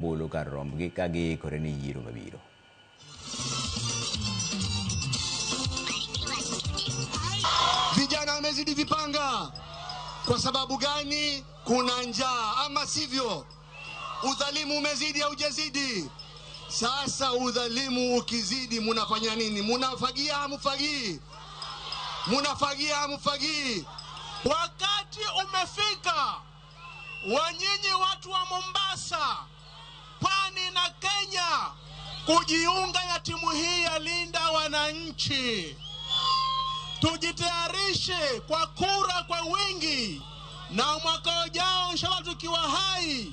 Ombulu kar rombgi ka giikore ne yiero mabiro. Vijana wamezidi vipanga. Kwa sababu gani? Kuna njaa, ama sivyo? Udhalimu umezidi au hujazidi? Sasa udhalimu ukizidi, munafanya nini? Munafagia hamufagii? Munafagia hamufagii? Wakati umefika wa nyinyi watu wa Mombasa, Pwani na Kenya kujiunga na timu hii ya Linda Wananchi. Tujitayarishe kwa kura kwa wingi, na mwaka ujao inshallah tukiwa hai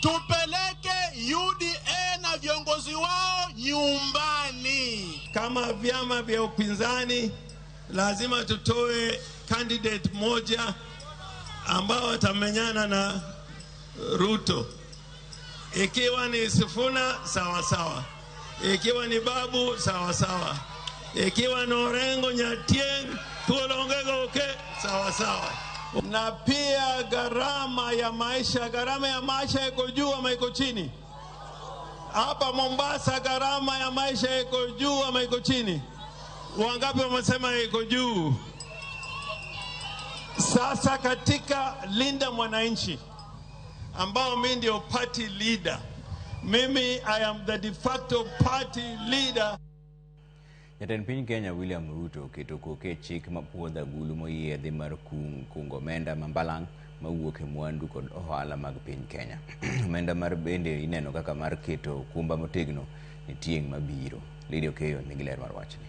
tupeleke UDA na viongozi wao nyumbani. Kama vyama vya upinzani lazima tutoe candidate moja ambao atamenyana na Ruto. Ikiwa ni Sifuna sawa sawa, ikiwa ni Babu sawa sawa, ikiwa ni Orengo Nyatieng Thuolongegoke sawa sawa. Na pia gharama ya maisha, gharama ya maisha iko juu ama iko chini? Hapa Mombasa gharama ya maisha iko juu ama iko chini? Wangapi wamesema iko juu? Sasa katika Linda Mwananchi ambao mimi ndio party leader, mimi I am the de facto party leader. Jatend piny Kenya William Ruto oketo koke e chik mapuodho agulu moyiedhi mar kungo omenda ma mbalang' mawuok e mwandu kod ohala mag piny Kenya. Omenda mar bende ineno kaka mar keto okumba motegno ne tieng' mabiro. Lydia Okeyo nigi ler mar wachni.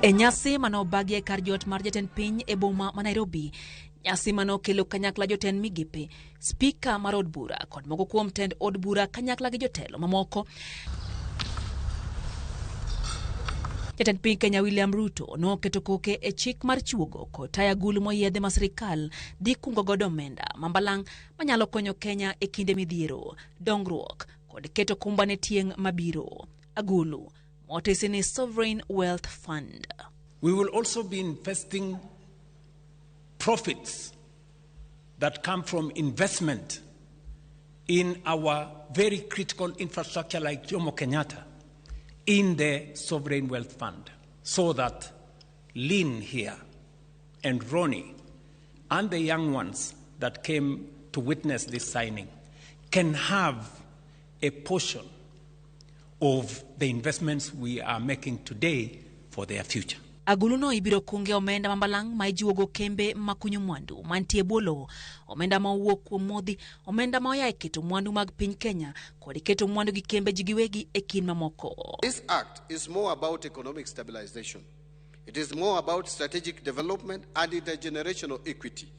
E nyasi mane obagi e kar jot mar jatend piny e boma ma Nairobi, nyasi mane okelo kanyakla jotend migepe, spika mar od bura kod moko kuom tend od bura kanyakla gi jotelo mamoko. Jatend piny Kenya William Ruto noketo koke e chik mar chuogo kod tayo agulu moyiedhi ma sirikal dhi kungo godo omenda ma mbalang' manyalo konyo Kenya e kinde midhiero, dongruok kod keto kumba ne tieng' mabiro. Agulu motisi ni Sovereign Wealth Fund. We will also be investing profits that come from investment in our very critical infrastructure like Jomo Kenyatta in the Sovereign Wealth Fund, so that Lynn here and Ronnie and the young ones that came to witness this signing can have a portion of the investments we are making today for their future. Aguluno ibiro kunge omenda ma mbalang' ma ijiwogo kembe makunyo mwandu mantie bwo lowo, omenda ma owuok kuom modhi, omenda ma oya e keto mwandu mag piny Kenya kod keto mwandu gi kembe ji giwegi e kind mamoko. This act is more about economic stabilization. It is more about strategic development and intergenerational equity.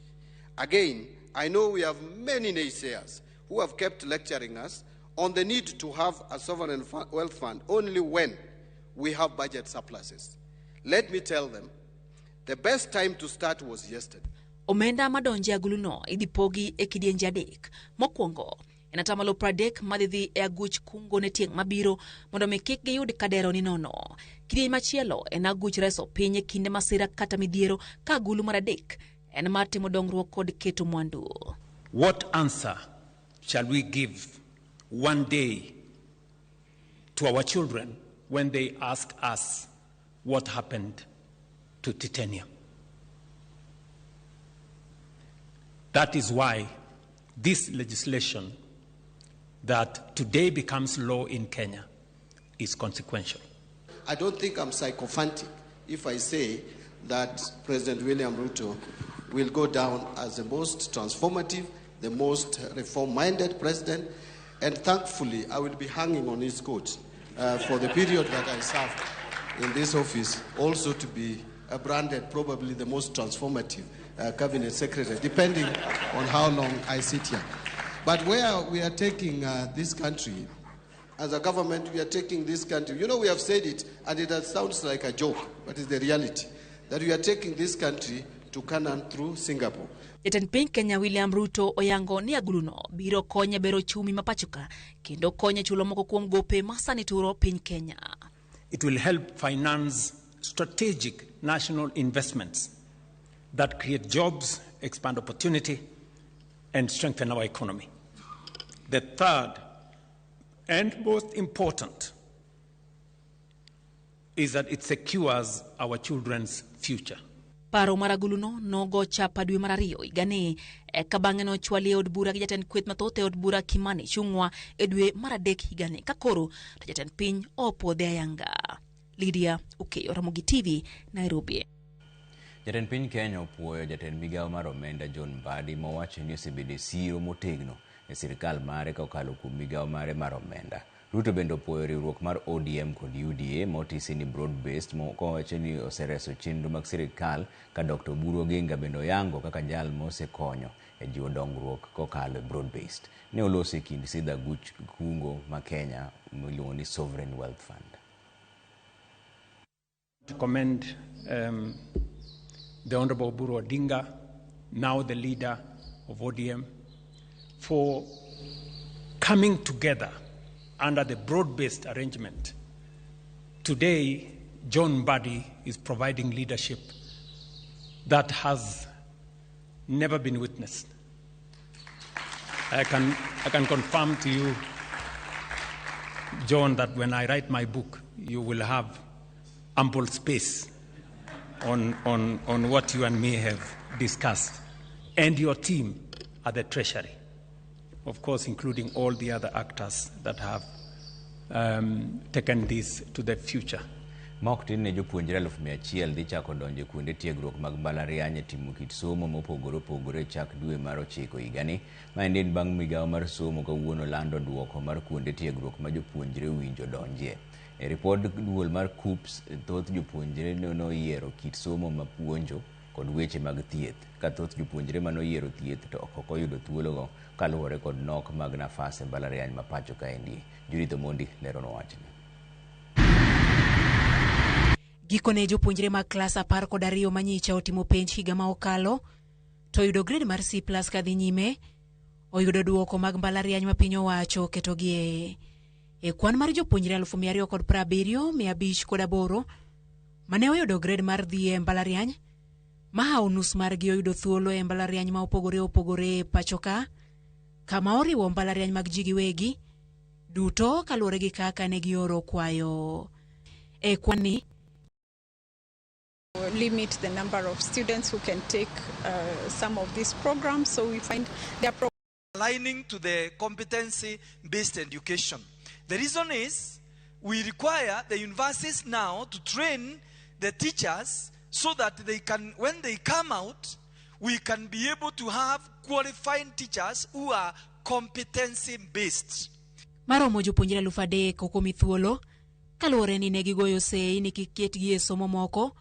Again, I know we have many naysayers who have kept lecturing us on the need to have a sovereign wealth fund only when we have budget surpluses. Let me tell them, the best time to start was yesterday. Omenda madonje e aguluno idhi pogi e kidienje adek. Mokwongo, en atamalo 30 madhi dhi e aguch kungo ne tieng' mabiro mondo mi kik giyud kadero ni nono. Kidieny machielo en aguch reso piny e kinde masira kata midhiero, ka agulu mar adek en mar timo dongruok kod keto mwandu. What answer shall we give one day to our children when they ask us what happened to titanium? That is why this legislation that today becomes law in Kenya is consequential. I don't think I'm sycophantic if I say that President William Ruto will go down as the most transformative, the most reform-minded president, and thankfully I will be hanging on his coat for the period that I served in this office, also to be branded probably the most transformative cabinet secretary, depending on how long I sit here. But where we are taking this country, as a government, we are taking this country. We have said it, and it sounds like a joke, but it's the reality, that we are taking this country to Canaan through Singapore. Jatend piny Kenya William Ruto oyango ni aguluno biro konyo e bero uchumi ma pachoka kendo konyo e chulo moko kuom gope ma sani turo piny Kenya. It will help finance strategic national investments that create jobs, expand opportunity, and strengthen our economy. The third and most important is that it secures our children's future. Paro mar aguluno nogo chapa dwe mar ariyo higani eka bang'e nochwali e od bura gi jatend kweth mathoth e od bura Kimani Ichung'wa e dwe mar adek higani ka koro to jatend piny opuodhe ayanga. Lydia Okeyo, Ramogi TV, Nairobi. Jatend piny Kenya opuoyo jatend migawo mar omenda John Mbadi mowacho ni osebedo e siro motegno e sirkal mare kokalo kuom migawo mare mar omenda. Ruto bende opuoyo riwruok mar ODM kod UDA motisi ni broad based kowacho ni osereso chenro mag sirkal ka Dr. Oburu Oginga bende oyango kaka jal mosekonyo e jiwo dongruok kokalo e broad based. Ne oloso e kind sidha guch kungo ma Kenya miluongo ni Sovereign Wealth Fund. To commend the Honorable Oburu Odinga, now the leader of ODM, for coming together under the broad-based arrangement. Today, John Mbadi is providing leadership that has never been witnessed. I can confirm to you, John, that when I write my book, you will have ample space on what you and me have discussed, and your team at the Treasury, of course, including all the other actors that have taken this to the future. Ma ok tin ne jopuonjre 100,000 dhi chako donjo e kuonde tiegruok mag mbalariany e timo kit somo mopogore opogore e chak dwe mar ochiko higani. Maendi en bang' migawo mar somo kawuono lando duoko mar kuonde tiegruok ma jopuonjre owinjo donjie. E ripod duol mar KUCCPS, thoth jopuonjre noyiero kit somo ma puonjo kod weche mag thieth, ka thoth jopuonjre manoyiero thieth to ok oyudo thuologo kaluwore kod nok mag nafas e mbalariany ma pacho kaendi. Judith Omondi leronwa wachni. Gikone jopuonjre mag klas 12 manyicha otimo penj higa ma okalo to oyudo grade mar C+ kadhi nyime oyudo duoko mag mbalariany ma piny owacho oketogie e kwan mar jopuonjre 277,508 mane oyudo grade mar dhi e mbalariany mahawo nus margi oyudo thuolo e mbalariany ma opogore opogore e pacho ka kama oriwo mbalariany mag ji giwegi duto kaluwore gi kaka ne gioro kwayo e kwan ni. Limit the number of students who can take some of these programs. So we find their aligning to the competency-based education. The reason is we require the universities now to train the teachers so that they can, when they come out, we can be able to have qualified teachers who are competency-based. Maromo jopuonjre 3,000 ok omi thuolo kaluwore ni ne gigoyo sei ni kik ketgi e somo moko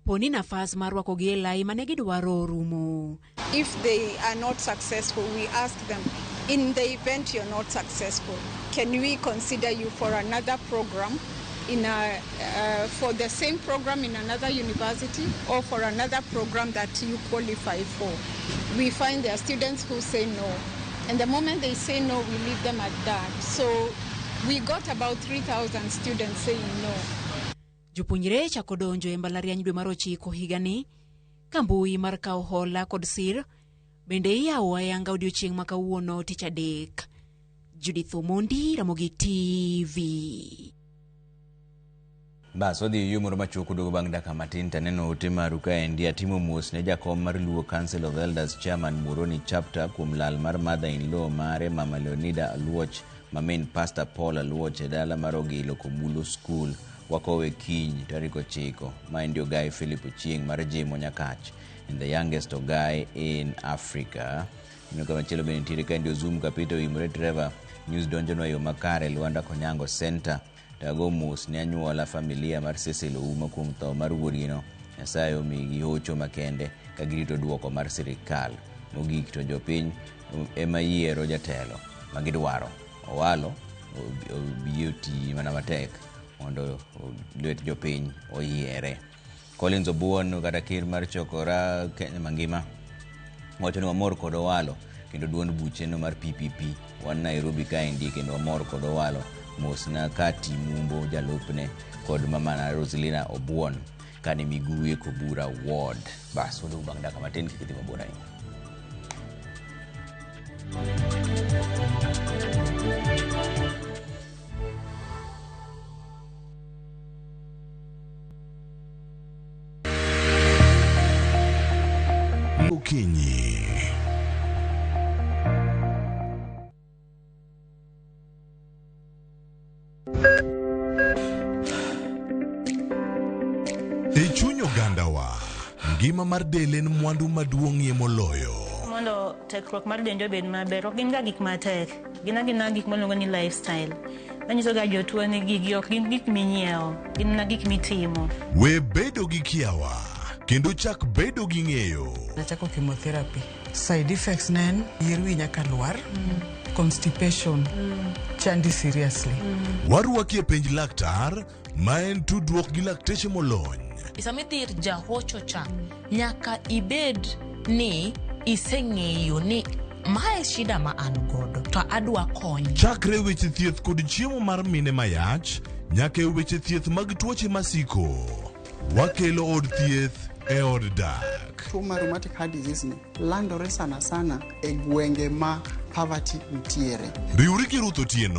poni nafas mar rwakogi e lai mane gidwaro orumo. If they are not successful, we ask them, in the event you're not successful, can we consider you for another program for the same program in another university or for another program that you qualify for? We find there are students who say no. And the moment they say no, we leave them at that. So we got about 3,000 students saying no. Jopuonjre chako donjo e mbalariany dwe mar ochiko higani ka mbui mar kawo hola kod sir bende iyawo ayanga odiochieng' ma kawuono tich adek. Judith Omondi, Ramogi TV. Bas wadhi e yo moro machuok duogo bang' dakika matin taneno ote maru kaendi. Atimo mos ne jakom mar Luo Council of Elders Chairman Muhoroni Chapter kuom lal mar mother in law mare Mama Leonida Aluoch ma min Pastor Paul Aluoch e dala mar Ogilo Komulo School. Wakowe kiny tarik 9. Maendi Ogai Philip Ochieng' mar Jimo Nyakach and the youngest Ogai in Africa. Neno kamachielo bende nitiere kaendi Ozum Kapito Oimore Trevor News donjonwa e yo makare Luanda Konyango Center. Tago mos ne anyuola familia mar Cecil Ouma kuom tho mar wuodgino. Nyasaye omigi hocho makende ka girito duoko mar sirikal. Mogik to jopiny ema yiero jatelo ma gidwaro. Owalo obi oti mana matek mondo lwet jopiny oyiere. Collins Obuon kata ker mar chokora Kenya mangima wacho ni wamor kod Owalo kendo duond bucheno mar PPP wan Nairobi kaendi kendo wamor kod Owalo. Mosna Kati Mumbo jalupne kod mamana Roselina Obuon kane Miguye Kobura Ward. Bas waduogo bang' dakika matin kik idhi mabor ahinya. okinyi. E chuny ogandawa, ngima mar del en mwandu maduong'ie moloyo. Mondo tekruok mar dendi obed maber, ok gin ga gik matek. Gin agina gik miluongo ni lifestyle. Anyiso ga jotuo ni gigi ok gin gik minyiewo, gin mana gik mitimo. We bedo gi kiawa kendo chak bedo gi ng'eyo. Nachako chemotherapy. Side effects ne en yier wi nyaka lwar, constipation, chandi seriously. Warwaki e penj laktar ma en tudruok gi lakteche molony. Sama idhi ir jahocho cha, nyaka ibed ni iseng'eyo ni mae shida ma an godo to adwa kony. Chakre weche thieth kod chiemo mar mine mayach nyaka e weche thieth mag tuoche masiko. Wakelo od thieth e od dak. Tuo mar rheumatic heart disease ni landore sana sana e gwenge ma poverty nitiere. Riwri gi Ruth Otieno.